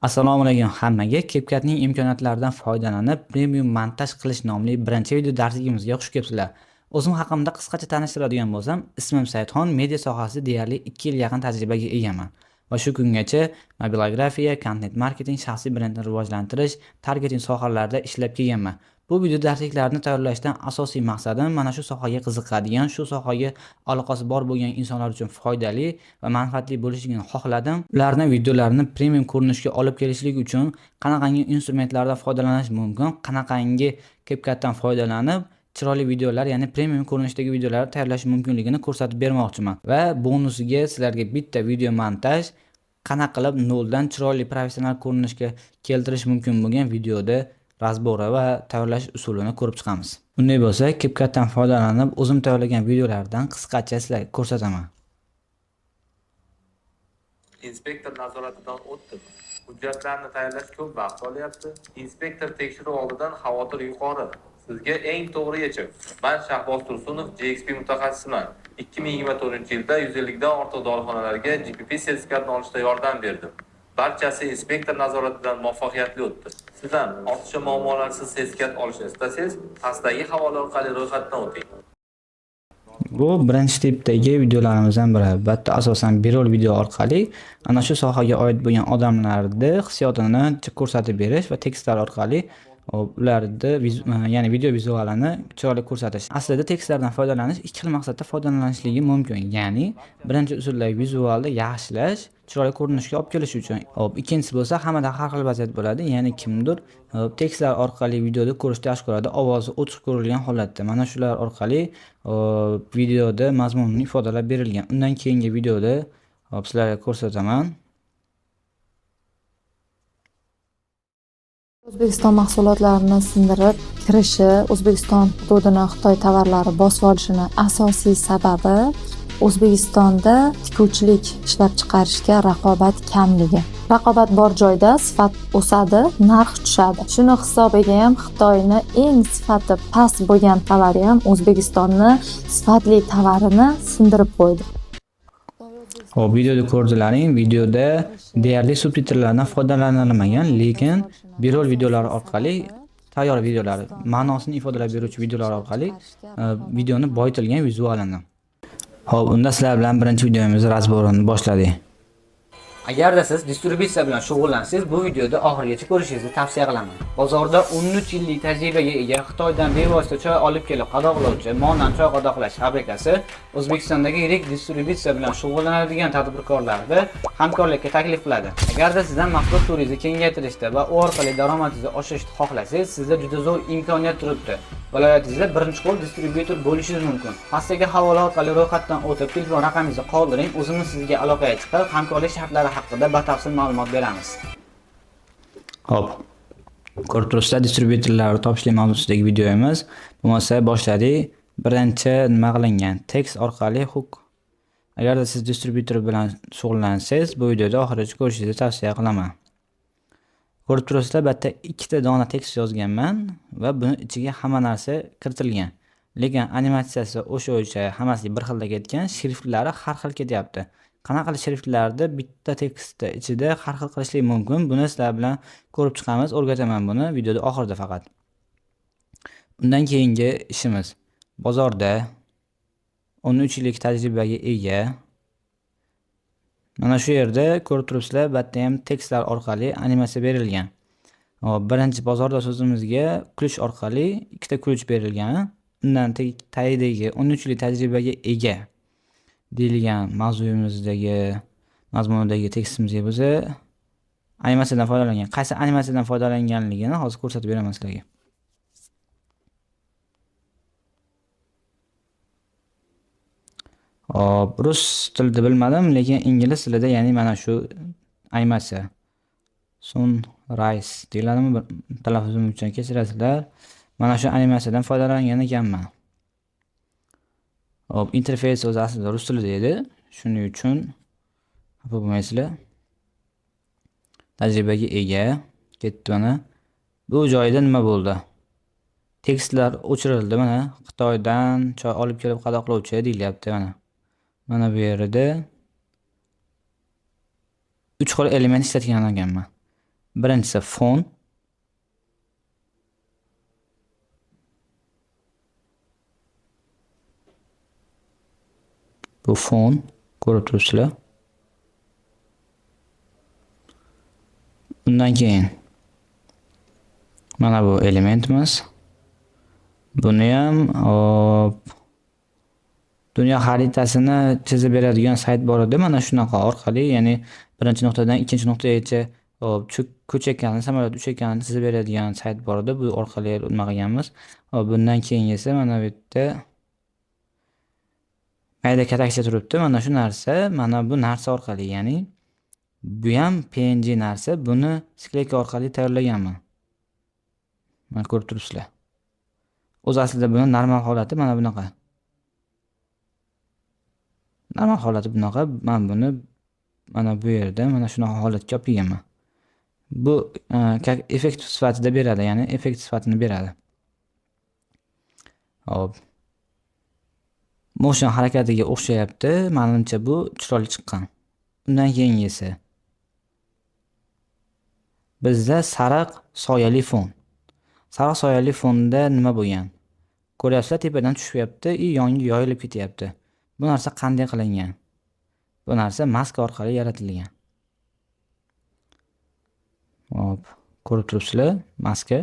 Assalomu alaykum hammaga. CapCutning imkoniyatlaridan foydalanib premium montaj qilish nomli birinchi video darsligimizga xush kelibsizlar. O'zim haqimda qisqacha tanishtiradigan bo'lsam, ismim Saidxon, media sohasida deyarli 2 yil yaqin tajribaga egaman va shu kungacha mobilografiya, kontent marketing, shaxsiy brendni rivojlantirish, targeting sohalarida ishlab kelganman. Bu video darsliklarni tayyorlashdan asosiy maqsadim mana shu sohaga qiziqadigan, shu sohaga aloqasi bor bo'lgan insonlar uchun foydali va manfaatli bo'lishini xohladim. Ularni videolarini premium ko'rinishga olib kelishlik uchun qanaqangi instrumentlardan foydalanish mumkin, qanaqangi CapCutdan foydalanib chiroyli videolar, ya'ni premium ko'rinishdagi videolar tayyorlash mumkinligini ko'rsatib bermoqchiman. Va bonusiga sizlarga bitta video montaj qanaqa qilib noldan chiroyli professional ko'rinishga keltirish mumkin bo'lgan videoda разбора va tayyorlash usulini ko'rib chiqamiz. Unday bo'lsa, CapCutdan foydalanib o'zim tayyorlagan videolardan qisqacha sizlarga ko'rsataman. Inspektor nazoratidan o'tdim. Hujjatlarni tayyorlash ko'p vaqt olyapti. Inspektor tekshiruv oldidan xavotir yuqori. Sizga eng to'g'ri yechim. Man Shahboz Tursunov, GXP mutaxassisiman. 2024-yilda 150 dan ortiq dorixonalarga GPP sertifikatini olishda yordam berdim. Barchasi inspektor nazoratidan muvaffaqiyatli o'tdi. Siz ham ortiqcha muammolarsiz sertifikat olishni istasangiz, pastdagi havola orqali ro'yxatdan o'ting. Bu birinchi tipdagi videolarimizdan biri. Albatta, asosan B-roll video orqali ana shu sohaga oid bo'lgan odamlarni hissiyotini ko'rsatib berish va tekstlar orqali ularni ya'ni video vizualini chiroyli ko'rsatish. Aslida tekstlardan foydalanish ikki xil maqsadda foydalanishligi mumkin. Ya'ni birinchi usulda vizualni yaxshilash, chiroyli ko'rinishga olib kelish uchun. Hop, ikkinchisi bo'lsa hammada har xil vaziyat bo'ladi. Ya'ni kimdir tekstlar orqali videoda ko'rishni yaxshi ko'radi, ovozi ochiq ko'rilgan holatda. Mana shular orqali videoda mazmunini ifodalab berilgan. Undan keyingi videoda hop sizlarga ko'rsataman. O'zbekiston mahsulotlarini sindirib kirishi, O'zbekiston hududini Xitoy tovarlari bosib olishini asosiy sababi O'zbekistonda tikuvchilik ishlab chiqarishga raqobat kamligi. Raqobat bor joyda sifat o'sadi, narx tushadi. Shuni hisobiga ham Xitoyni eng sifati past bo'lgan tovari ham O'zbekistonni sifatli tovarini sindirib qo'ydi. Hop, videoda ko'rdilaring, videoda deyarli subtitrlardan foydalanilmagan, lekin B-roll videolar orqali tayyor videolar, ma'nosini ifodalab beruvchi videolar orqali videoni boyitilgan vizualini. Hop, unda sizlar bilan birinchi videomiz разбор ini boshladik. Agarda siz distributsiya bilan shug'ullansangiz, bu videoda oxirigacha ko'rishingizni tavsiya qilaman. Bozorda 13 yillik tajribaga ega Xitoydan bevosita choy olib kelib qadoqlovchi Monan choy qadoqlash fabrikasi O'zbekistondagi yirik distributsiya bilan shug'ullanadigan tadbirkorlarni hamkorlikka taklif qiladi. Agarda sizdan mahsulot turingizni kengaytirishda va u orqali daromadingizni oshirishni xohlasangiz, sizda juda zo'r imkoniyat turibdi. Viloyatingizda birinchi qo'l distribyutor bo'lishingiz mumkin. Pastdagi havola orqali ro'yxatdan o'tib, telefon raqamingizni qoldiring, o'zimiz sizga aloqaga chiqib, hamkorlik shartlari haqida batafsil ma'lumot beramiz. Hop. Ko'rib turibsizlar, distribyutorlarni topishlik mavzusidagi videomiz. Bo'lmasa boshladik. Birinchi nima qilingan? Tekst orqali hook. Agarda siz distribyutor bilan shug'ullansangiz, bu videoda oxirigacha ko'rishingizni tavsiya qilaman. Ko'rib turibsizlar, bu yerda ikkita dona tekst yozganman va buni ichiga hamma narsa kiritilgan. Lekin animatsiyasi o'sha hammasi bir xilda ketgan, shriftlari har xil ketyapti. Qanaqa qilib shriftlarni bitta tekstda ichida har xil qilishlik mumkin? Buni sizlar bilan ko'rib chiqamiz, o'rgataman buni videoda oxirida faqat. Undan keyingi ishimiz bozorda 13 yillik tajribaga ega. Mana shu yerda ko'rib turibsizlar, bu yerda ham tekstlar orqali animatsiya berilgan. Hop, birinchi bozorda so'zimizga ключ orqali ikkita ключ berilgan. Undan tagidagi 13 yillik tajribaga ega deyilgan mavzuyimizdagi mazmunidagi tekstimizga bo'lsa animatsiyadan foydalangan. Qaysi animatsiyadan foydalanganligini hozir ko'rsatib beraman sizlarga. Hop, rus tilida bilmadim, lekin ingliz tilida, ya'ni mana shu animatsiya Sunrise deyiladimi? Talaffuzim uchun kechirasizlar. Mana shu animatsiyadan foydalangan ekanman. Hop, interfeys o'zi aslida rus tilida edi. Shuning uchun xafa bo'lmaysizlar. Tajribaga ega ketdi mana. Bu joyda nima bo'ldi? Tekstlar o'chirildi mana. Xitoydan choy olib kelib qadoqlovchi deyilyapti mana. Mana bu yerda 3 xil element ishlatgan ekanman. Birinchisi fon. Bu fon, ko'rib turibsizlar. Undan keyin mana bu elementimiz. Buni ham hop, dunyo xaritasini chizib beradigan sayt bor edi. Mana shunaqa orqali, ya'ni birinchi nuqtadan ikkinchi nuqtagacha hop, ko'chayotganini, samolyot uchayotganini chizib beradigan sayt bor edi. Bu orqali nima qilganmiz. Hop, bundan keyingisi mana bu yerda mayda katakcha turibdi. Mana shu narsa, mana bu narsa orqali, ya'ni bu ham PNG narsa. Buni skleyka orqali tayyorlaganman. Mana ko'rib turibsizlar. O'z aslida buni normal holati mana bunaqa. Normal holati bunaqa. Men buni mana bu yerda mana shunaqa holatga olib kelganman. Bu effekt sifatida beradi, ya'ni effekt sifatini beradi. Hop. Motion harakatiga o'xshayapti. Menimcha bu chiroyli chiqqan. Undan keyingisi bizda sariq soyali fon. Sariq soyali fonda nima bo'lgan? Ko'ryapsizlar, tepadan tushyapti va yonga yoyilib ketyapti. Bu narsa qanday qilingan? Bu narsa maska orqali yaratilgan. Hop, ko'rib turibsizlar, maska.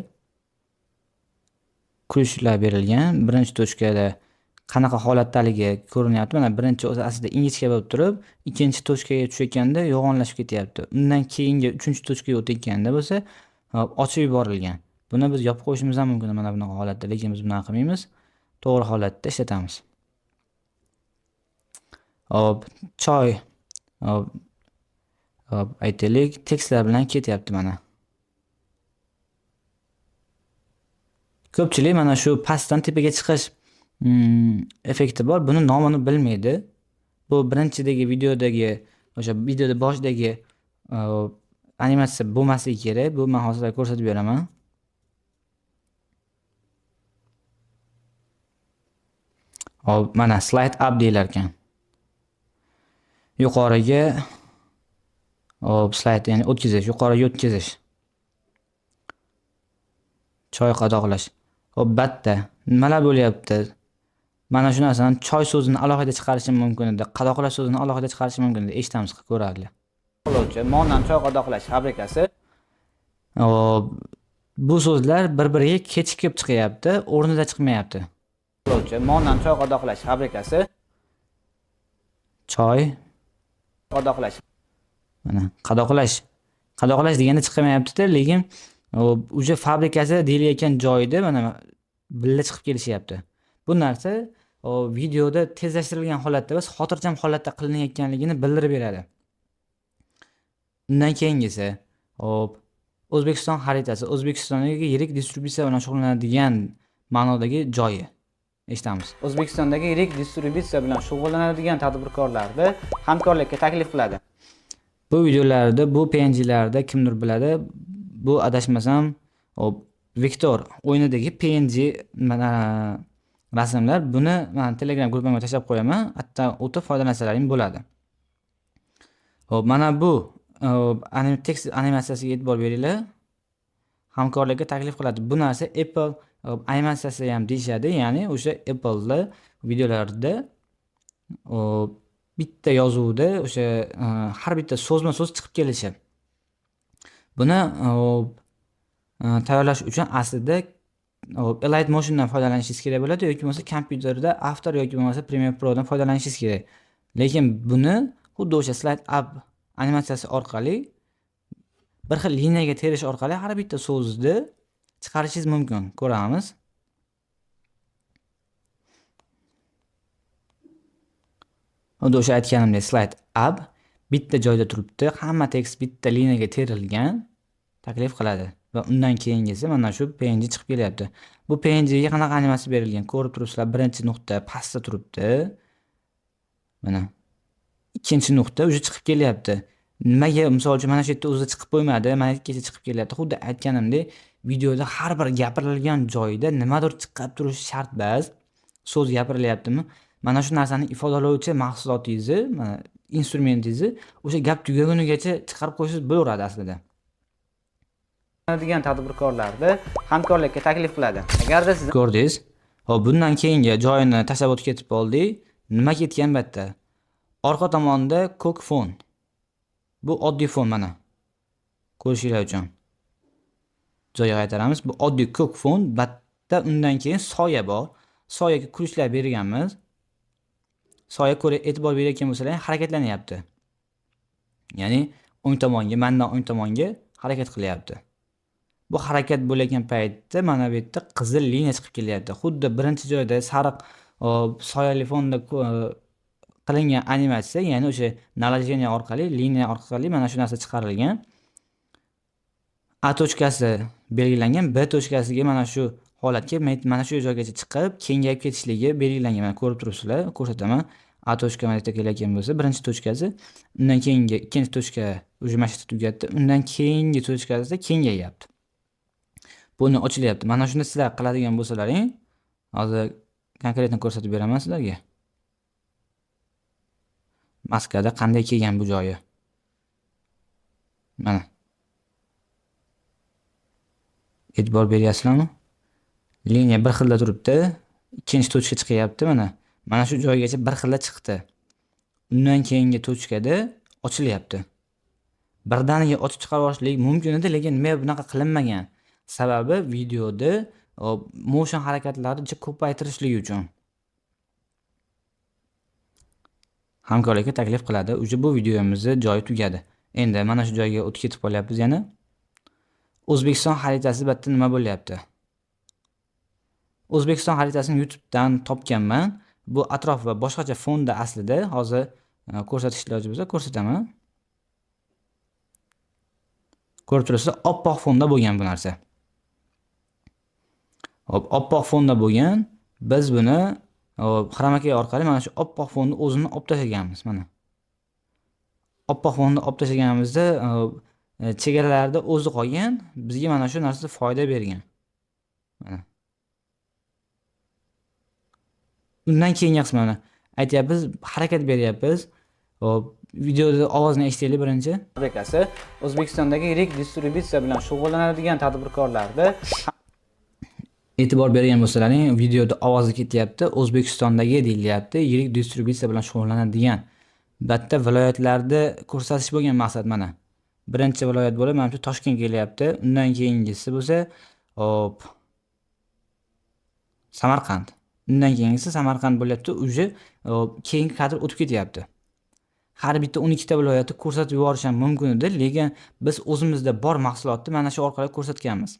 Kulishlar berilgan. Birinchi tochkada qanaqa holatdaligi ko'rinyapti. Mana birinchi o'zi aslida ingichka bo'lib turib, ikkinchi tochkaga tushayotganda yo'g'onlashib ketyapti. Undan keyingi uchinchi tochkaga o'tayotganda bo'lsa, hop, ochib yuborilgan. Buni biz yopib qo'yishimiz ham mumkin mana bunaqa holatda, lekin biz bunaqa qilmaymiz. To'g'ri holatda ishlatamiz. Hop, choy. Hop, hop, aytaylik, tekstlar bilan ketyapti mana. Ko'pchilik mana shu pastdan tepaga chiqish effekti bor. Buni nomini bilmaydi. Bu birinchidagi videodagi, o'sha videoda boshidagi animatsiya bo'lmasligi kerak. Bu men hozir ko'rsatib beraman. Hop, mana slide up deyilar ekan. Yuqoriga hop, slide, ya'ni o'tkazish, yuqoriga o'tkazish. Choy qadoqlash. Hop, batta nimalar bo'lyapti? Mana shu narsani choy so'zini alohida chiqarishim mumkin edi, qadoqlash so'zini alohida chiqarishim mumkin edi. Eshitamiz, ko'radilar. Qiluvchi Mondan choy qadoqlash fabrikasi. Hop, bu so'zlar bir-biriga kechikib chiqyapti, o'rnida chiqmayapti. Qiluvchi Mondan choy qadoqlash fabrikasi. Choy qadoqlash. Mana qadoqlash. Qadoqlash deganda chiqmayapti-da, lekin o'sha fabrikasi deyilayotgan joyida mana birga chiqib kelishyapti. Bu narsa videoda tezlashtirilgan holatda emas, xotirjam holatda qilinayotganligini bildirib beradi. Undan keyingisi, hop, O'zbekiston xaritasi, O'zbekistondagi yirik distributsiya bilan shug'ullanadigan ma'nodagi joyi. Eshitamiz. O'zbekistondagi yirik distributsiya bilan shug'ullanadigan tadbirkorlarni hamkorlikka taklif qiladi. Bu videolarda, bu PNGlarda kimdir biladi. Bu adashmasam, hop, Victor o'yinidagi PNG mana rasmlar. Buni men Telegram guruhimga tashlab qo'yaman. Hatto o'tib foydalansalaring bo'ladi. Xo'p, mana bu tekst animatsiyasiga e'tibor beringlar. Hamkorlikka taklif qiladi. Bu narsa Apple animatsiyasi ham deyishadi, ya'ni o'sha Apple'da videolarda bitta yozuvda o'sha har bitta so'zma-so'z chiqib kelishi. Buni tayyorlash uchun aslida Alight Motion'dan foydalanishingiz kerak bo'ladi yoki bo'lmasa kompyuterda After yoki bo'lmasa Premiere Pro'dan foydalanishingiz kerak. Lekin buni xuddi o'sha slide up animatsiyasi orqali bir xil liniyaga terish orqali har bitta so'zni chiqarishingiz mumkin. Ko'ramiz. Xuddi o'sha aytganimdek slide up bitta joyda turibdi, hamma tekst bitta liniyaga terilgan, taklif qiladi. Va undan keyingisi mana shu PNG chiqib kelyapti. Bu PNG ga qanaqa animatsiya berilgan ko'rib turibsizlar. Birinchi nuqta pastda turibdi. Mana ikkinchi nuqta o'sha chiqib kelyapti. Nimaga misol uchun mana shu yerda o'zi chiqib qo'ymadi, mana yergacha chiqib kelyapti. Xuddi aytganimdek, videoda har bir gapirilgan joyda nimadir chiqib turishi shart emas. So'z gapirilyaptimi? Mana shu narsani ifodalovchi mahsulotingizni, mana instrumentingizni o'sha gap tugagunigacha chiqarib qo'ysangiz bo'laveradi aslida. Degan tadbirkorlarni hamkorlikka taklif qiladi. Agarda siz Ko'rdingiz? Hop, bundan keyingi joyini tashlab o'tib ketib oldik. Nima ketgan bu yerda? Orqa tomonda ko'k fon. Bu oddiy fon mana. Ko'rishinglar uchun. Joyiga qaytaramiz. Bu oddiy ko'k fon, bitta undan keyin soya bor. Soyaga kulishlar berganmiz. Soya ko'ra e'tibor berayotgan bo'lsalar harakatlanyapti. Ya'ni o'ng tomonga, mandan o'ng tomonga harakat qilyapti. Bu harakat bo'layotgan paytda mana bu yerda qizil liniya chiqib kelyapti. Xuddi birinchi joyda sariq soyali fonda qilingan animatsiya, ya'ni o'sha наложение orqali, liniya orqali mana shu narsa chiqarilgan. A tochkasi belgilangan, B tochkasiga mana shu holatga, mana shu joygacha chiqib, kengayib ketishligi belgilangan. Mana ko'rib turibsizlar, ko'rsataman. A tochka mana yerda kelayotgan bo'lsa, birinchi tochkasi, undan keyingi ikkinchi tochka уже mana shu yerda tugatdi. Undan keyingi tochkasida kengayapti. Buni ochilyapti. Mana shuni sizlar qiladigan bo'lsalaring, hozir konkretно ko'rsatib beraman sizlarga. Maskada qanday kelgan bu joyi. Mana. E'tibor beryapsizlarmi? Liniya bir xilda turibdi. Ikkinchi tochka chiqyapti mana. Mana shu joygacha bir xilda chiqdi. Undan keyingi tochkada ochilyapti. Birdaniga ochib chiqarib yuborishlik mumkin edi, lekin nima bunaqa qilinmagan? Sababi videoda motion harakatlarini ko'paytirishlik uchun. Hamkorlikka taklif qiladi. Уже bu videomizni joyi tugadi. Endi mana shu joyga o'tib ketib qolyapmiz yana. O'zbekiston xaritasi bu yerda nima bo'lyapti? O'zbekiston xaritasini YouTube'dan topganman. Bu atrof va boshqacha fonda aslida hozir ko'rsatish iloji bo'lsa ko'rsataman. Ko'rib turibsizlar, oppoq fonda bo'lgan bu narsa. Hop, oppoq fonda bo'lgan. Biz buni xromakey orqali mana shu oppoq fonni o'zini olib tashlaganmiz mana. Oppoq fonni olib tashlaganimizda chegaralarda o'zi qolgan, bizga mana shu narsa foyda bergan. Mana. Undan keyingi qismini aytyapmiz, harakat beryapmiz. Hop, videoda ovozini eshitaylik birinchi. Fabrikasi O'zbekistondagi yirik distributsiya bilan shug'ullanadigan tadbirkorlarni e'tibor bergan bo'lsalaring, videoda ovozi ketyapti. O'zbekistondagi deyilyapti, yirik distributsiya bilan shug'ullanadigan. Bitta viloyatlarda ko'rsatish bo'lgan maqsad mana. Birinchi viloyat bo'lib mana shu Toshkent kelyapti. Undan keyingisi bo'lsa, hop, Samarqand. Undan keyingisi Samarqand bo'lyapti. Уже keyingi kadr o'tib ketyapti. Har bitta 12 ta viloyatni ko'rsatib yuborish ham mumkin edi, lekin biz o'zimizda bor mahsulotni mana shu orqali ko'rsatganmiz.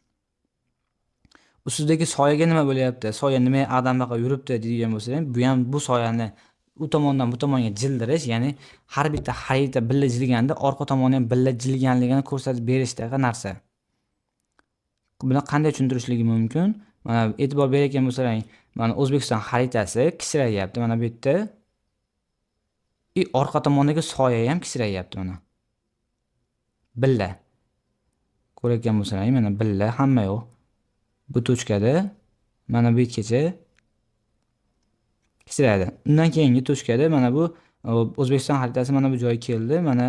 Ustidagi soyaga nima bo'lyapti? Soya nima ag'dan-bag'a yuribdi deydigan bo'lsa ham, bu ham bu soyani u tomondan bu tomonga jildirish, ya'ni har bitta xarita billa jilganda orqa tomoni ham billa jilganligini ko'rsatib berishdagi narsa. Buni qanday tushuntirishligi mumkin? Mana e'tibor berayotgan bo'lsalaring, mana O'zbekiston xaritasi kichrayapti mana bu yerda. I orqa tomondagi soya ham kichrayapti mana. Billa. Ko'rayotgan bo'lsalaring, mana billa hamma yo'q. Bu tochkada mana bu yergacha kichrayadi. Undan keyingi tochkada mana bu O'zbekiston xaritasi mana bu joyga keldi. Mana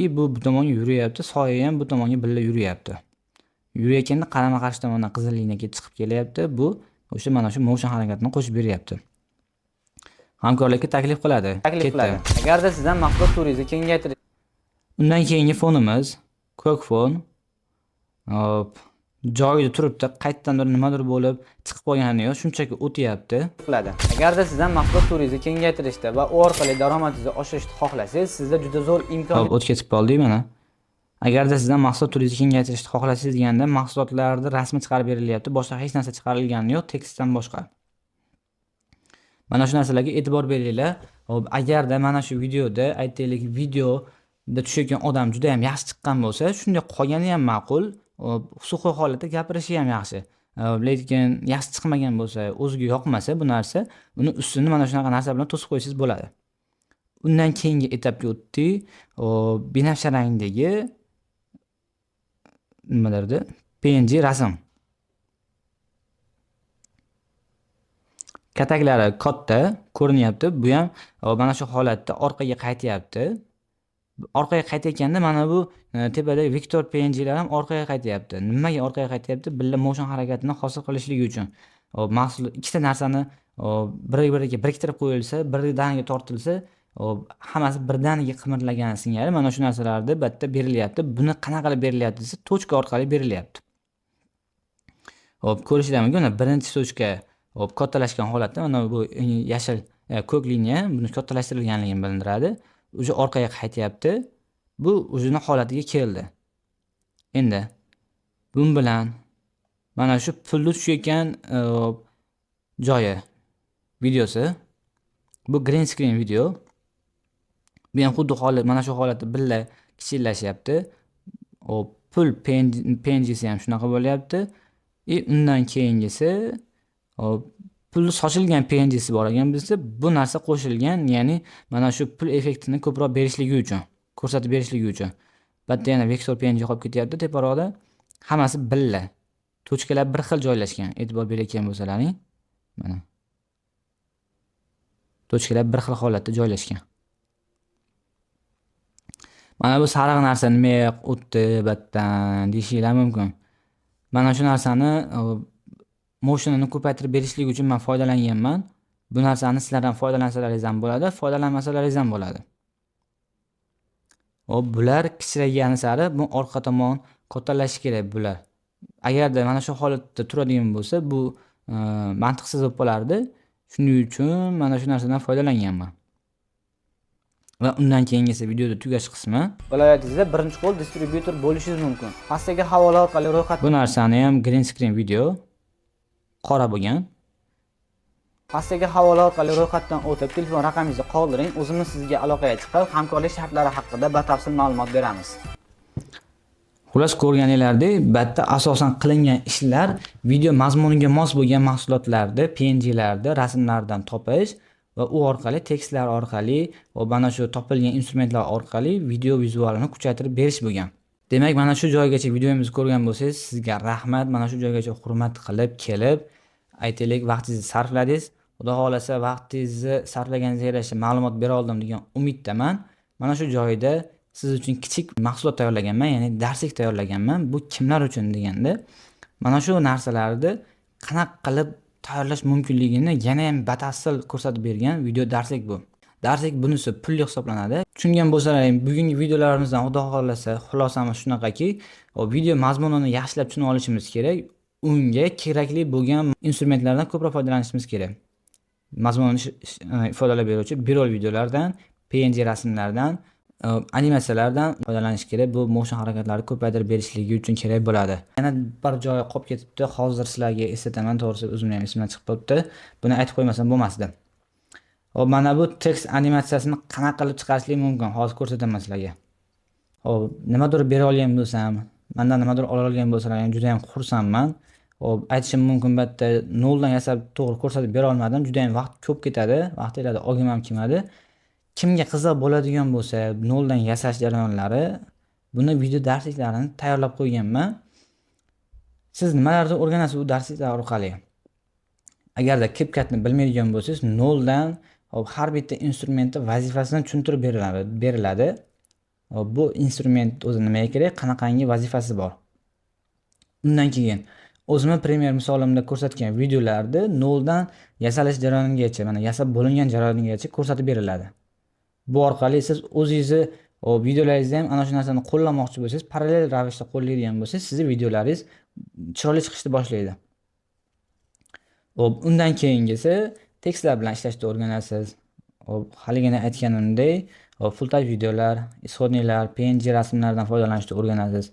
i bu tomonga yurayapti, soya ham bu tomonga billa yurayapti. Yurayotganda qarama-qarshi tomondan qizil liniya chiqib kelyapti. Bu o'sha mana shu motion harakatini qo'shib beryapti. Hamkorlikka taklif qiladi. Taklif Ketdi. qiladi. Agarda sizdan mahsulot turingizni kengaytirish Undan keyingi fonimiz ko'k fon. Hop, joyida turibdi, qayerdandir nimadir bo'lib chiqib qolgani yo'q, shunchaki o'tyapti. Qiladi. Agarda sizdan mahsulot turingizni kengaytirishda va u orqali daromadingizni oshirishni xohlasangiz, sizda juda zo'r imkon Hop, o'tib ketib qoldik mana. Agarda sizdan mahsulot turingizni kengaytirishni xohlasangiz deganda mahsulotlarni rasmi chiqarib berilyapti, boshqa hech narsa chiqarilgani yo'q, tekstdan boshqa. Mana shu narsalarga e'tibor beringlar. Hop, agarda mana shu videoda aytaylik, videoda tushayotgan odam juda ham yaxshi chiqqan bo'lsa, shunday qolgani ham ma'qul. Hop, suxoy holatda gapirishi ham yaxshi. Hop, lekin yaxshi chiqmagan bo'lsa, o'ziga yoqmasa bu narsa, uni ustini mana shunaqa narsa bilan to'sib qo'ysangiz bo'ladi. Undan keyingi etapga o'tdik. Hop, binafsha rangdagi nimalardi? PNG rasm. Kataklari katta ko'rinyapti. Bu ham mana shu holatda orqaga qaytyapti. Orqaga qaytayotganda mana bu tepadagi vektor PNGlar ham orqaga qaytyapti. Nimaga orqaga qaytyapti? Billa motion harakatini hosil qilishligi uchun. Hop, mahsulot ikkita narsani bir-biriga biriktirib qo'yilsa, birdaniga tortilsa, hop, hammasi birdaniga qimirlagani singari mana shu narsalarni bu yerda berilyapti. Buni qanaqa qilib berilyapti desa, tochka orqali berilyapti. Hop, ko'rishinglar mumkin. Mana birinchi tochka, hop, kattalashgan holatda mana bu yashil, ko'k liniya buni kattalashtirilganligini bildiradi. Уже orqaga qaytyapti. Bu o'zini holatiga keldi. Endi bun bilan mana shu pulni tushayotgan joyi videosi. Bu green screen video. Bu ham xuddi holat, mana shu holatda billa kichiklashyapti. Hop, pul PNGsi ham shunaqa bo'lyapti. И undan keyingisi, hop, pul sochilgan PNGsi bor ekan bizda. Bu narsa qo'shilgan, ya'ni mana shu pul effektini ko'proq berishligi uchun, ko'rsatib berishligi uchun. Bu yerda yana vektor PNG qolib ketyapti teparoqda. Hammasi billa. Tochkalar bir xil joylashgan. E'tibor berayotgan bo'lsalaring, mana. Tochkalar bir xil holatda joylashgan. Mana bu sariq narsa nimaga o'tdi bu yerdan deyishinglar mumkin. Mana shu narsani motionini ko'paytirib berishlik uchun men foydalanganman. Bu narsani sizlar ham foydalansalaringiz ham bo'ladi, foydalanmasalaringiz ham bo'ladi. Hop, bular kichraygan sari bu orqa tomon kattalashishi kerak bular. Agarda mana shu holatda turadigan bo'lsa, bu mantiqsiz bo'lib qolardi. Shuning uchun mana shu narsadan foydalanganman. Va undan keyingisi videoda tugash qismi. Viloyatingizda birinchi qo'l distribyutor bo'lishingiz mumkin. Pastdagi havola orqali ro'yxat Bu narsani ham green screen video qora bo'lgan. Pastdagi havola orqali ro'yxatdan o'tib, telefon raqamingizni qoldiring. O'zimiz sizga aloqaga chiqib, hamkorlik shartlari haqida batafsil ma'lumot beramiz. Xullas, ko'rganinglardek, bu yerda asosan qilingan ishlar video mazmuniga mos bo'lgan mahsulotlarni, PNGlarni rasmlardan topish va u orqali tekstlar orqali va mana shu topilgan instrumentlar orqali video vizualini kuchaytirib berish bo'lgan. Demak, mana shu joygacha videomizni ko'rgan bo'lsangiz, sizga rahmat. Mana shu joygacha hurmat qilib kelib, aytaylik, vaqtingizni sarfladingiz. Xudo xohlasa, vaqtingizni sarflaganingizga yarasha ma'lumot bera oldim degan umiddaman. Mana shu joyda siz uchun kichik mahsulot tayyorlaganman, ya'ni darslik tayyorlaganman. Bu kimlar uchun deganda, mana shu narsalarni qanaqa qilib tayyorlash mumkinligini yana ham batafsil ko'rsatib bergan video darslik bu. Darslik bunisi pulli hisoblanadi. Tushungan bo'lsalaring, bugungi videolarimizdan Xudo xohlasa xulosamiz shunaqaki, video mazmunini yaxshilab tushunib olishimiz kerak. Unga kerakli bo'lgan instrumentlardan ko'proq foydalanishimiz kerak. Mazmunini ifodalab beruvchi B-roll videolardan, PNG rasmlardan, animatsiyalardan foydalanish kerak. Bu motion harakatlarni ko'paytirib berishligi uchun kerak bo'ladi. Yana bir joyi qolib ketibdi. Hozir sizlarga eslataman, to'g'risi o'zimni ham esimdan chiqib qolibdi. Buni aytib qo'ymasam bo'lmasdi. Hop, mana bu tekst animatsiyasini qanaqa qilib chiqarishlik mumkin? Hozir ko'rsataman sizlarga. Hop, nimadir bera olgan bo'lsam, mendan nimadir ola olgan bo'lsalar ham juda ham xursandman. Hop, aytishim mumkin, bu yerda noldan yasab to'g'ri ko'rsatib bera olmadim. Juda ham vaqt ko'p ketadi. Vaqtinglarda olgim ham kelmadi. Kimga qiziq bo'ladigan bo'lsa, noldan yasash jarayonlari, buni video darsliklarini tayyorlab qo'yganman. Siz nimalarni o'rganasiz bu darsliklar orqali? Agarda CapCutni bilmaydigan bo'lsangiz, noldan, hop, har bitta instrumentni vazifasini tushuntirib beriladi. Hop, bu instrument o'zi nimaga kerak, qanaqangi vazifasi bor. Undan keyin o'zimni Premiere misolimda ko'rsatgan videolarni noldan yasalish jarayonigacha, mana yasab bo'lingan jarayonigacha ko'rsatib beriladi. Bu orqali siz o'zingizni videolaringizda ham ana shu narsani qo'llamoqchi bo'lsangiz, parallel ravishda qo'llaydigan bo'lsangiz, sizni videolaringiz chiroyli chiqishni boshlaydi. Hop, undan keyingisi tekstlar bilan ishlashni o'rganasiz. Hop, haligina aytganimdek, hop, full touch videolar, исходник lar, PNG rasmlardan foydalanishni o'rganasiz.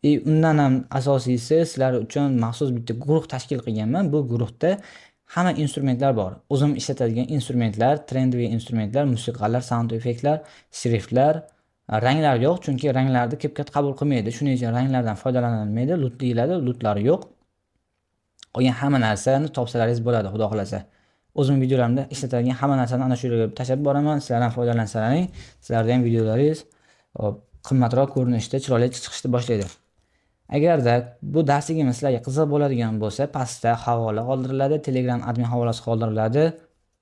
И undan ham asosiysi, sizlar uchun maxsus bitta guruh tashkil qilganman. Bu guruhda hamma instrumentlar bor. O'zim ishlatadigan instrumentlar, трендовый instrumentlar, musiqalar, sound effektlar, shriftlar, ranglar yo'q, chunki ranglarni CapCut qabul qilmaydi. Shuning uchun ranglardan foydalanilmaydi, LUT deyiladi, LUTlar yo'q. Qolgan hamma narsani topsalaringiz bo'ladi, Xudo xohlasa. O'zim videolarimda ishlatadigan hamma narsani ana shu yerga tashlab boraman. Sizlar ham foydalansalaring, sizlarda ham videolaringiz, hop, qimmatroq ko'rinishda, chiroyli chiqishni boshlaydi. Agarda bu darsligimiz sizlarga qiziq bo'ladigan bo'lsa, pastda havola qoldiriladi, Telegram admin havolasi qoldiriladi.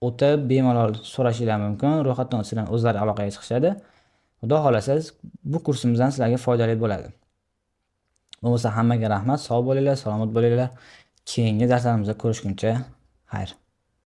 O'tib bemalol so'rashinglar mumkin. Ro'yxatdan o'tsanglar o'zlari aloqaga chiqishadi. Xudo xohlasa, bu kursimizdan sizlarga foydali bo'ladi. Bo'lmasa hammaga rahmat, sog' bo'linglar, salomat bo'linglar. Keyingi darslarimizda ko'rishguncha xayr.